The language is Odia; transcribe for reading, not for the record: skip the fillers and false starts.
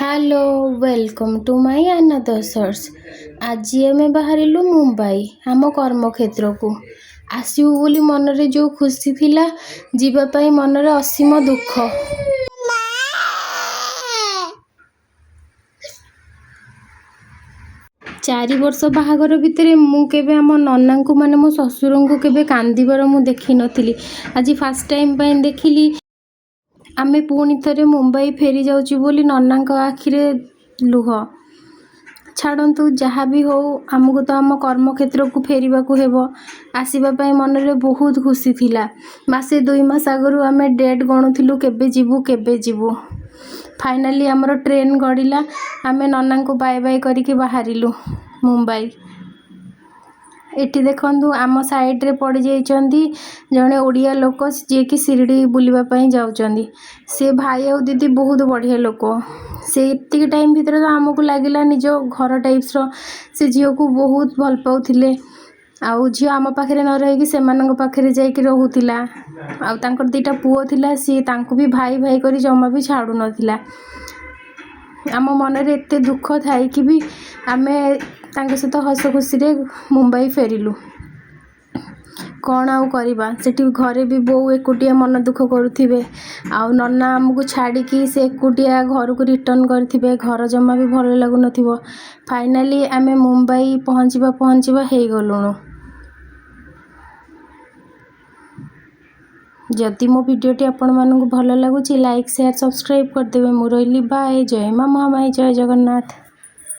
Hello, welcome to my another shorts. ଆଜି ଆମେ ବାହାରିଲୁ ମୁମ୍ବାଇ, ଆମ କର୍ମକ୍ଷେତ୍ରକୁ। ଆସିବୁ ବୋଲି ମନରେ ଯେଉଁ ଖୁସି ଥିଲା, ଯିବା ପାଇଁ ମନରେ ଅସୀମ ଦୁଃଖ। 4 ବର୍ଷ ବାହାଘର ଭିତରେ ମୁଁ କେବେ ଆମ ନନାଙ୍କୁ, ମାନେ ମୋ ଶ୍ୱଶୁରଙ୍କୁ କେବେ କାନ୍ଦିବାର ମୁଁ ଦେଖିନଥିଲି। ଆଜି ଫାର୍ଷ୍ଟ ଟାଇମ୍ ପାଇଁ ଦେଖିଲି। ଆମେ ପୁଣି ଥରେ ମୁମ୍ବାଇ ଫେରି ଯାଉଛୁ ବୋଲି ନନାଙ୍କ ଆଖିରେ ଲୁହ। ଛାଡ଼ନ୍ତୁ, ଯାହା ବି ହଉ, ଆମକୁ ତ ଆମ କର୍ମକ୍ଷେତ୍ରକୁ ଫେରିବାକୁ ହେବ। ଆସିବା ପାଇଁ ମନରେ ବହୁତ ଖୁସି ଥିଲା। ମାସେ 2 ମାସ ଆଗରୁ ଆମେ ଡେଟ୍ ଗଣୁଥିଲୁ, କେବେ ଯିବୁ, କେବେ ଯିବୁ। ଫାଇନାଲି ଆମର ଟ୍ରେନ୍ ଗଡ଼ିଲା। ଆମେ ନନାଙ୍କୁ ବାଏ ବାଏ କରିକି ବାହାରିଲୁ ମୁମ୍ବାଇ। ଏଠି ଦେଖନ୍ତୁ, ଆମ ସାଇଡ଼୍ରେ ପଡ଼ିଯାଇଛନ୍ତି ଜଣେ ଓଡ଼ିଆ ଲୋକ, ଯିଏକି ଶିରିଡ଼ି ବୁଲିବା ପାଇଁ ଯାଉଛନ୍ତି। ସେ ଭାଇ ଆଉ ଦିଦି ବହୁତ ବଢ଼ିଆ ଲୋକ। ସେ ଏତିକି ଟାଇମ୍ ଭିତରେ ତ ଆମକୁ ଲାଗିଲା ନିଜ ଘର ଟାଇପ୍ସର। ସେ ଝିଅକୁ ବହୁତ ଭଲ ପାଉଥିଲେ ଆଉ ଝିଅ ଆମ ପାଖରେ ନ ରହିକି ସେମାନଙ୍କ ପାଖରେ ଯାଇକି ରହୁଥିଲା। ଆଉ ତାଙ୍କର ଦୁଇଟା ପୁଅ ଥିଲା, ସିଏ ତାଙ୍କୁ ବି ଭାଇ ଭାଇ କରି ଜମା ବି ଛାଡ଼ୁନଥିଲା। ଆମ ମନରେ ଏତେ ଦୁଃଖ ଥାଇକି ବି ଆମେ ତାଙ୍କ ସହିତ ହସ ଖୁସିରେ ମୁମ୍ବାଇ ଫେରିଲୁ। କ'ଣ ଆଉ କରିବା? ସେଠି ଘରେ ବି ବୋଉ ଏକୁଟିଆ ମନ ଦୁଃଖ କରୁଥିବେ ଆଉ ନନା ଆମକୁ ଛାଡ଼ିକି ସେ ଏକୁଟିଆ ଘରକୁ ରିଟର୍ଣ୍ଣ କରିଥିବେ। ଘର ଜମା ବି ଭଲ ଲାଗୁନଥିବ। ଫାଇନାଲି ଆମେ ମୁମ୍ବାଇ ପହଞ୍ଚିବା ପହଞ୍ଚିବା ହେଇଗଲୁଣୁ। ଯଦି ମୋ ଭିଡ଼ିଓଟି ଆପଣମାନଙ୍କୁ ଭଲ ଲାଗୁଛି, ଲାଇକ୍, ସେୟାର, ସବସ୍କ୍ରାଇବ୍ କରିଦେବେ। ମୁଁ ରହିଲି, ବାଏ। ଜୟ ମା ମହାମାୟୀ, ଜୟ ଜଗନ୍ନାଥ।